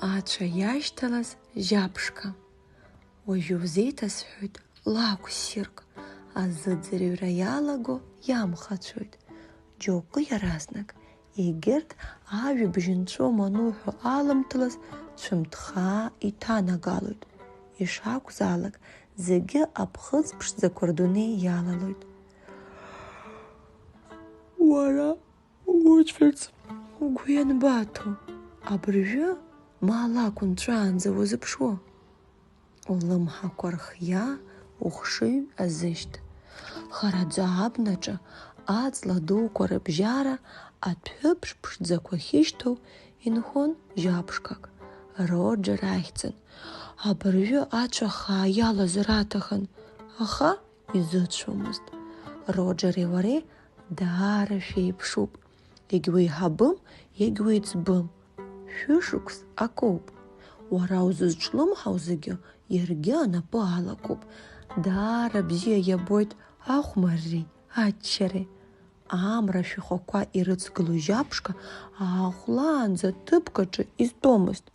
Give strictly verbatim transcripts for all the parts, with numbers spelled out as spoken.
Ацәа иашьҭалаз жьаԥшқа. Уажәы узеиҭасҳәоит лакә ссирк, азыӡырҩра иалаго иамхацәоит. Џьоукы иаразнак, егьырҭ ажәабжь нҵәом ануҳәо аламҭалаз, цәымҭхаа иҭанагалоит. Ишакәзаалак, зегьы аԥхыӡ ԥшӡақәа рдунеи иалалоит. Уара уцәарц угәы ианбаҭо, абыржәы ма алакә нҵәаанӡа узыԥшуо? Улымҳақәа рхиа ухшыҩ азышьҭ. Хараӡа абнаҿы аҵла дуқәа рыбжьара аҭәыԥш ԥшӡақәа ахьышьҭоу инхон жьаԥшқак. Роџер ахьӡын. Абыржәы ацәа хаа иалазар аҭахын, аха изыцәомызт. Роџери уареи даара шәеиԥшуп. Егьуеиҳабым, егьуеиҵбым. Шәышықәс акоуп. Уара узызҿлымҳау зегьы иаргьы анапы алакуп. Даара бзиа иабоит ахәмарреи аччареи. Амра ашәахәақәа ирыцгыло жьаԥшқа аахәлаанӡа ҭыԥк аҿы изтәомызт.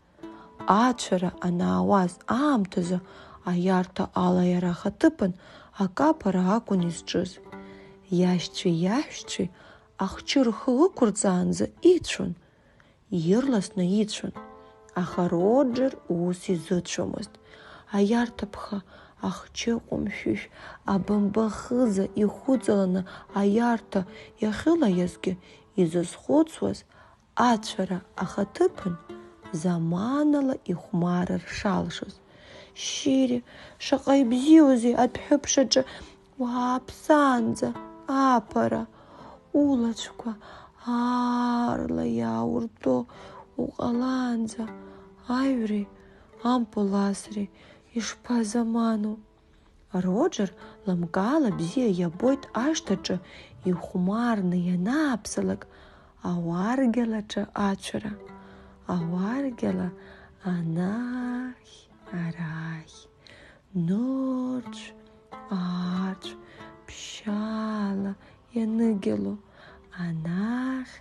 Ацәара анаауаз аамҭазы аиарҭа алаиара ахаҭыԥан акаԥара акәын изҿыз. Иашьцәеи иаҳәшьцәеи ахчы рхы ықәырҵаанӡа ицәон, ирласны ицәон, аха Роџер ус изыцәомызт. Аиарҭа ԥха ахчы ҟәымшәышә абымба хыза ихәыҵаланы аиарҭа иахьылаиазгьы изызхәыцуаз ацәара ахаҭыԥан заманала ихәмарыр шалшоз. Шьыри, шаҟа ибзиоузеи аҭәҳәыԥш аҿы уааԥсаанӡа аԥара, улацәқәа аарла иаауртәо уҟалаанӡа аҩреи ампыл асреи ишԥазаману? Роџер лымкаала бзиа иабоит ашҭаҿы ихәмарны ианааԥсалак ауаргьалаҿы ацәара. Ауаргьала анахь, арахь, нырцә, аарцә, ԥшьаала ианыгьало, анахь,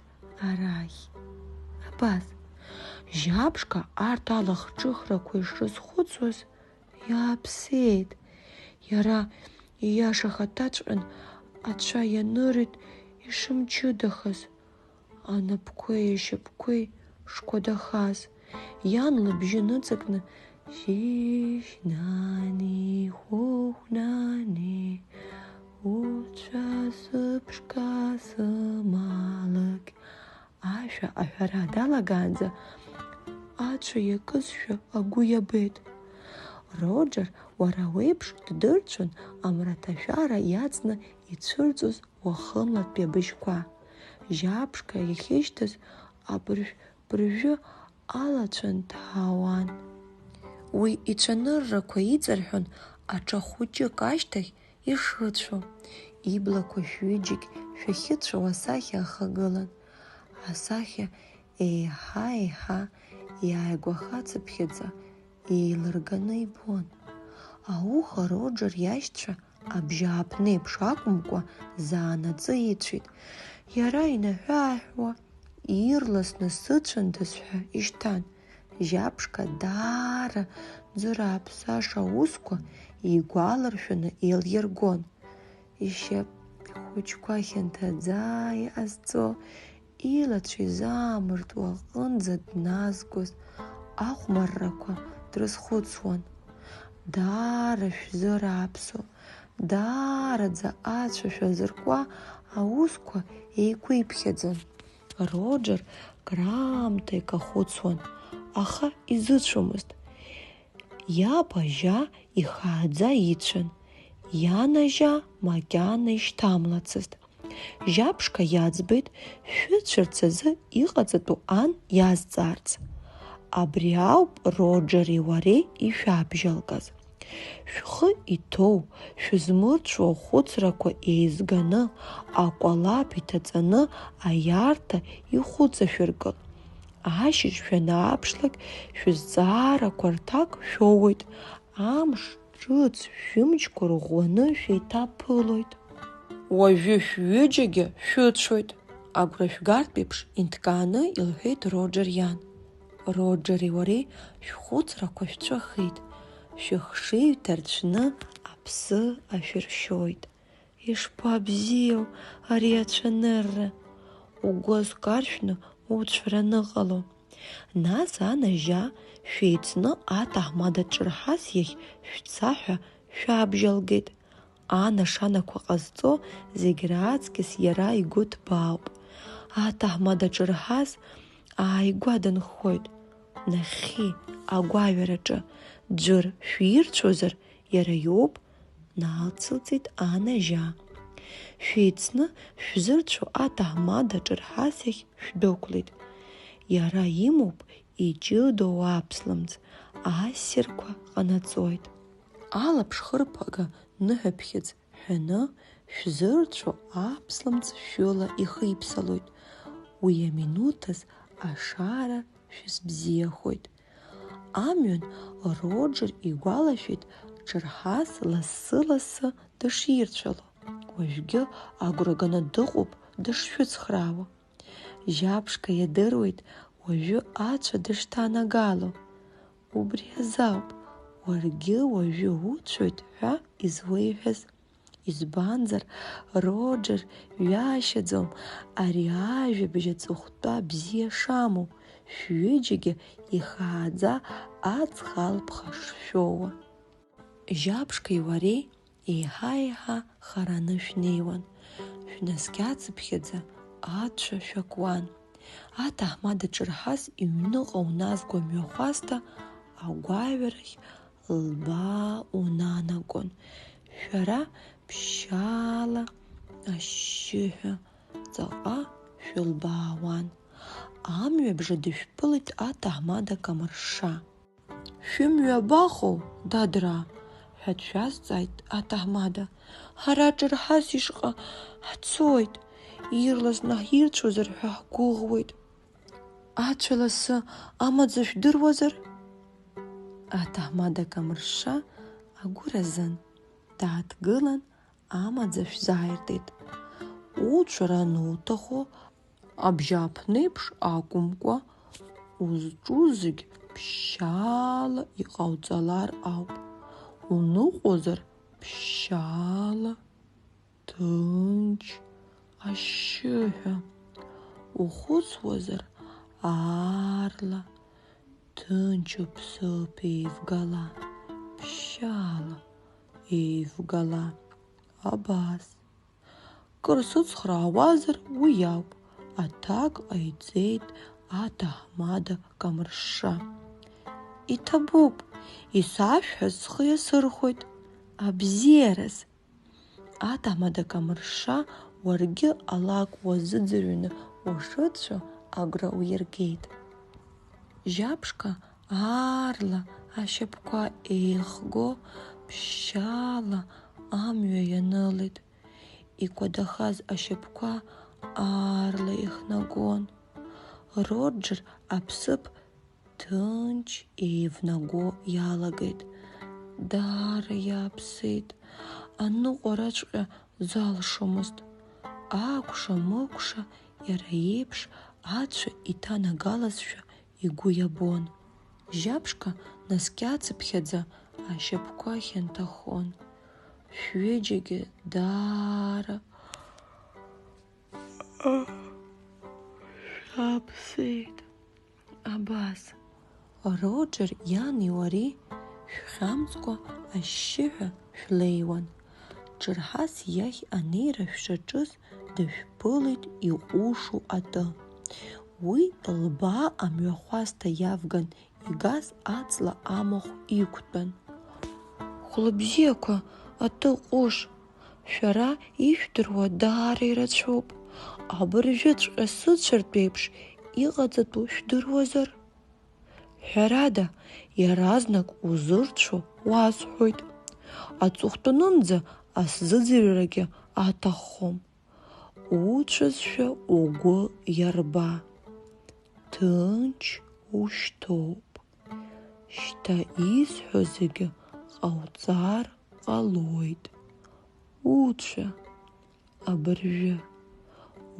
арахь. Абас, жьаԥшқа арҭ алахҿыхрақәа ишрызхәыцуаз, иааԥсеит. Иара ииаша ахаҭаҵәҟьан ацәа ианырит ишымчыдахаз, анапқәеи ашьапқәеи шкәадахаз. Иан лыбжьы ныҵакны, Шьышьнани, хәыхәнани, уцәа сыԥшқа сымалықь, ашәа аҳәара далагаанӡа ацәа иакызшәа агәы иабеит. Роџер уара уеиԥш ддырцәон амраҭашәара иаҵны ицәырҵуаз уахынлатәи абыжьқәа. Жьаԥшқа иахьышьҭаз абыржә-, быржәы алацәа нҭаауан. Уи ицәаныррақәа иҵарҳәон аҿа хәыҷык ашьҭахь ишыцәо, иблақәа шәҩыџьегь шәахьыцәоу асахьа ахагылан. Асахьа еиҳа-еиҳа иааигәахацыԥхьаӡа еилырганы ибон. Ауха Роџер иашьцәа абжьааԥнеиԥш акәымкәа заанаҵы ицәеит. Иара инаҳәы-ааҳәуа, ирласны сыцәандаз ҳәа ишьҭан. Жьаԥшқа даара дзырааԥсаша аусқәа игәаларшәаны еилиргон. Ишьап хәыҷқәа хьанҭаӡа иҟазҵо, илацәа изаамыртуа аҟынӡа дназгоз ахәмаррақәа дрызхәыцуан. Даара шәзырааԥсо, даараӡа ацәа шәазыркуа аусқәа еиқәиԥхьаӡан. Роџер краамҭа икахәыцуан, аха изыцәомызт. Иаб ажьа ихааӡа ицәан, иан ажьа макьана ишьҭамлацызт. Жьаԥшқа иаӡбеит шәыцәарц азы иҟаҵатәу ан иазҵаарц. Абри ауп Роџери уареи ишәабжьалгаз. Шәхы иҭоу, шәызмырцәо ахәыцрақәа еизганы, акәалаԥ иҭаҵаны аиарҭа ихәыҵашәыркы. Ашьыжь шәанааԥшлак, шәызҵаарақәа рҭак шәоуеит, амш ҿыц шәымчқәа рӷәӷәаны шәеиҭаԥылоит. Уажәы шәҩыџьагьы шәыцәоит, агәра шәгартә еиԥш инҭкааны илҳәеит Роџер иан. Роџери уареи шәхәыцрақәа шәҵәахит, шәыхшыҩ ҭарцәны аԥсы ашәыршьоит. Ишԥабзиоу ари ацәанырра! Угәы азкаршәны уцәра аныҟало. Нас анажьа шәеицны аҭаҳмада ҿырҳас иахь шәца ҳәа шәабжьалгеит. Анашанақәа ҟазҵо зегь раҵкьыс иара игәы ҭбаауп. Аҭаҳмада ҿырҳас ааигәа дынхоит. Нахьхьи агәаҩараҿы ӡәыр шәирцәозар, иара иоуп, нацылҵеит анажьа. Шәеицны шәзырцәо аҭаҳмада ҿырҳас иахь шәдәықәлеит. Иара имоуп иҷыдоу аԥслымӡ, ассирқәа ҟанаҵоит. Алаԥш хырԥага ныҳәаԥхьыӡ ҳәаны шәзырцәо аԥслымӡ шәыла ихиԥсалоит. Уи аминуҭаз ашара шәызбзиахоит. Амҩан Роџер игәалашәеит ҿырҳас лассы-лассы дыширцәало. Уажәгьы агәра ганы дыҟоуп дышшәыцхраауа. Жьаԥшқа иадыруеит уажәы ацәа дышҭанагало. Убри азоуп уаргьы уажәы уцәоит ҳәа изуеиҳәаз. Избанзар, Роџер ҩашьаӡом ари ажәабжь аҵыхәтәа бзиа шамоу, шәҩыџьагьы ихааӡа аҵх алԥха шшәоуа. Жьаԥшқеи уареи еиҳа-еиҳа хараны шәнеиуан, шәнаскьацыԥхьаӡа ацәа шәакуан. Аҭаҳмада ҿырҳас иҩныҟа уназго амҩахәасҭа агәаҩарахь лбаа унанагон. Шәара ԥшьаала ашьшьыҳәа ҵаҟа шәылбаауан. Амҩабжа дышәԥылеит аҭаҳмада камыршша. Шәымҩа абаҟоу, дадраа? Ҳәа дшәазҵааит аҭаҳмада. Ҳара ҿырҳас ишҟа ҳцоит, ирласны ҳирцәозар ҳәа ҳгәыӷуеит. Ацәа ласы амаӡа шәдыруазар? Аҭаҳмада камыршша агәыразын, дааҭгылан, амаӡа шәзааиртит. Уцәар ануҭаху, абжьааԥнеиԥш акәымкәа, узҿу зегь ԥшьаала иҟауҵалар ауп. Уныҟәозар ԥшьаала, ҭынч, ашьшьыҳәа. Ухәыцуазар аарла, ҭынч уԥсыԥ еивгала, ԥшьаала еивгала. Абас. Кыр сыцхраауазар, уи ауп, аҭак ҟаиҵеит аҭаҳмада камыршша. Иҭабуп, исашәҳәаз схы иасырхәоит, абзиараз. Аҭаҳмада камыршша уаргьы алакә уазыӡырҩны ушыцәо агәра уиргеит. Жьаԥшқа аарла ашьапқәа еихго, ԥшьшьала амҩа ианылеит. Икәадахаз ашьапқәа аарла еихнагон. Роџер аԥсыԥ ҭынч еивнаго иалагеит. Даара иааԥсеит. Аныҟәараҵәҟьа залшомызт. Акәша-мыкәша иара иеиԥш ацәа иҭанагалазшәа игәы иабон. Жьаԥшқа наскьацыԥхьаӡа ашьапқәа хьанҭахон. Шәҩыџьагьы даара шәааԥсеит. Абас. Роџер иани уареи шәхьамҵкәа ашьшьыҳәа шәлеиуан. Ҿырҳас иахь анеира шәшаҿыз дышәԥылеит иҟәышу атәы. Уи лбаа амҩахәасҭа иавган игаз аҵла амахә иқәтәан. Хәлыбзиақәа атәы ҟәыш, шәара ишәдыруа даара ирацәоуп. Абыржәыҵәҟьа сыцәартә еиԥш иҟаҵатәу шәдыруазар? Ҳәарада, иаразнак узырцәо уасҳәоит. Аҵыхәтәанынӡа асзыӡырҩрагьы аҭаххом. Уцәазшәа угәы иарба. Ҭынч ушьҭоуп. Шьҭа исҳәо зегьы ҟауҵар ҟалоит. Уцәа, абыржәы,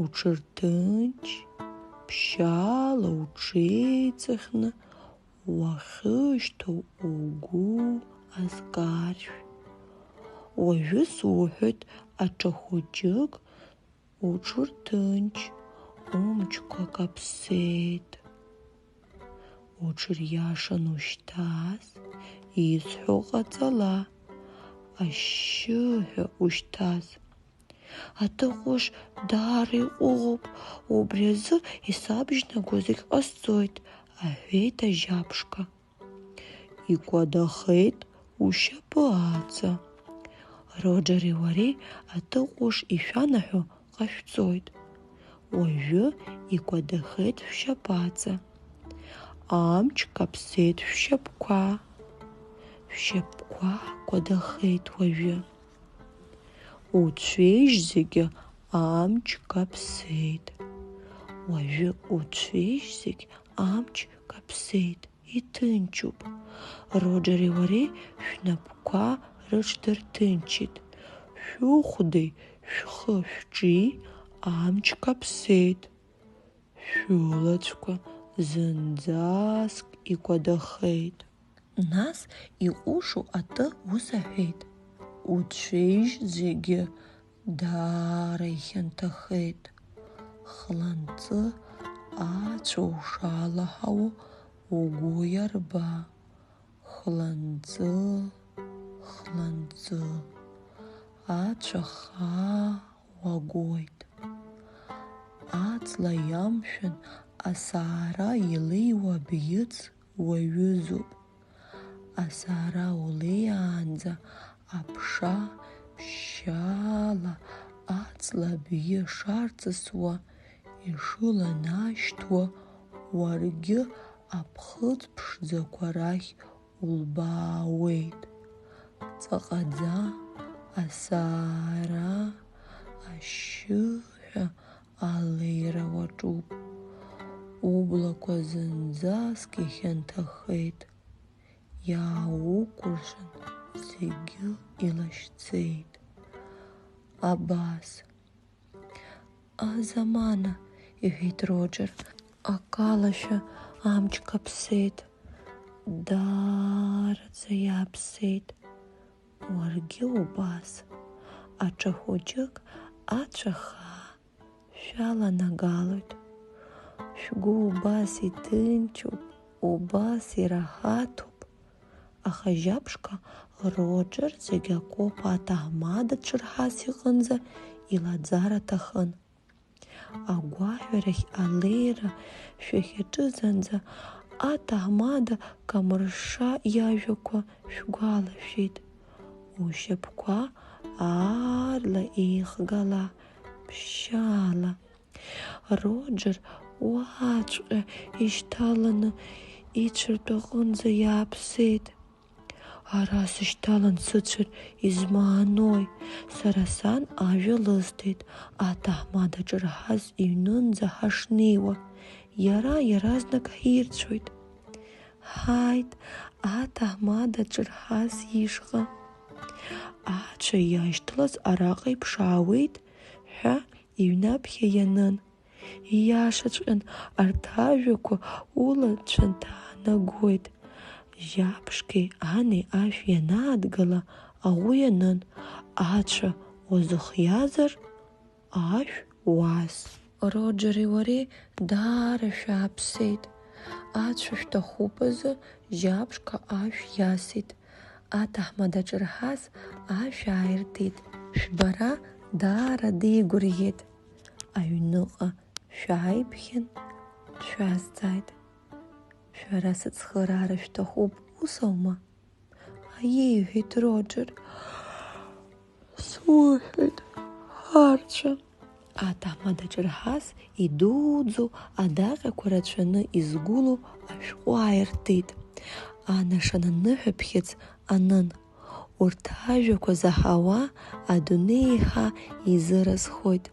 уҽырҭынч, ԥшьаала уҽеиҵыхны уахьышьҭоу угәы азкаршә. Уажәы суҳәоит аҽа хәыҷык уҽырҭынч, умчқәа каԥсеит. Уҽыриашан ушьҭаз, исҳәо ҟаҵала, ашьшьыҳәа ушьҭаз. Аҭыҟәыш даара иҟәыӷоуп, убри азы исабжьнаго зегь ҟасҵоит, аҳәеит ажьаԥшқа. Икәадахеит ушьапы аҵа. Роџери уареи аҭыҟәыш ишәанаҳәо ҟашәҵоит. Уажәы икәадахеит шәшьапаҵа. Амч каԥсеит шәшьапқәа. Шәшьапқәа кәадахеит уажәы. Уцәеижь зегьы амч каԥсеит. Уажәы уцәеижь зегь амч каԥсеит. Иҭынчуп. Роџери уареи шәнапқәа рыҽдырҭынчит. Шәыхәдеи шәхы шәҿи амч каԥсеит. Шәылацәқәа зынӡаск икәадахеит. Нас иҟәышу атәы ус аҳәеит. Уцәеижь зегьы даара ихьанҭахеит. Хланҵы ацәа ушалаҳауа угәы иарба. Хланҵы, хланҵы, ацәа хаа уагоит. Аҵла иамшәан асаара илеиуа абӷьыц уаҩызоуп. Асаара улеиаанӡа аԥша ԥшьаала аҵла абӷьы шарҵысуа ишыланашьҭуа уаргьы аԥхыӡ ԥшӡақәа рахь улбаауеит. Ҵаҟаӡа асаара ашьшьыҳәа алеира уаҿуп. Ублақәа зынӡаск ихьанҭахеит. Иааукәыршан зегьы илашьцеит. Абас. Азамана, иҳәеит Роџер, акалашәа амч каԥсеит. Даараӡа иааԥсеит. Уаргьы убас. Аҽа хәыҷык ацәа хаа шәаланагалоит. Шәгәы убас иҭынчуп, убас ираҳаҭуп. Аха Жьаԥшқа Роџер зегь акоуп аҭаҳмада ҽырҳас иҟынӡа илаӡар аҭахын. Агәаҳәарахь алеира шәахьаҿызанӡа аҭаҳмада Камырша иажәақәа шәгәалашәеит. Ушьапқәа аарла еихгала, ԥшьаала. Роџер уаҵәҟьа ишьҭаланы ицәыртәаҟынӡа иааԥсеит. Ара сышьҭалан сыцәар измаанои? Сара сан ажәа лысҭеит, аҭаҳмада ҿырҳаз иҩнынӡа ҳашнеиуа, иара иаразнак ҳирцәоит. Ҳааит, аҭаҳмада ҿырҳаз ишҟа. Ацәа иашьҭалаз араҟа иԥшаауеит ҳәа иҩнаԥхьа ианын. Ииашаҵәҟьан, арҭ ажәақәа ула цәанҭаанагоит. Жьаԥшқеи ани ашә ианаадгыла, аӷу ианын, ацәа уазыхиазар, ашә уас. Роџери уареи даара шәааԥсеит. Ацәа шәҭахуп азы Жьаԥшқа ашә иасит. Аҭаҳмада ҿырҳаз ашә ааиртит. Шәбара даара деигәырӷьеит. Аҩныҟа шәааиԥхьан, дшәазҵааит. Шәара сыцхыраара шәҭахуп, ус аума? Аиеи, иҳәеит Роџер. Суҳәоит, ҳарцәа. Аҭаҳмада ҿырҳаз идуӡӡоу адаҟьақәа рацәаны изгәылоу ашәҟәы ааиртит. Анашана ныҳәаԥхьыӡ анын. Урҭ ажәақәа заҳауа адунеи еиҳа изыразхоит.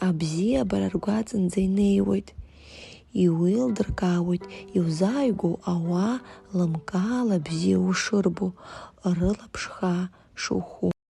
Абзиабара ргәаҵанӡа инеиуеит. Иуеилдыркаауеит иузааигәоу ауаа лымкаала бзиа ушырбо, рылаԥш хаа шуху.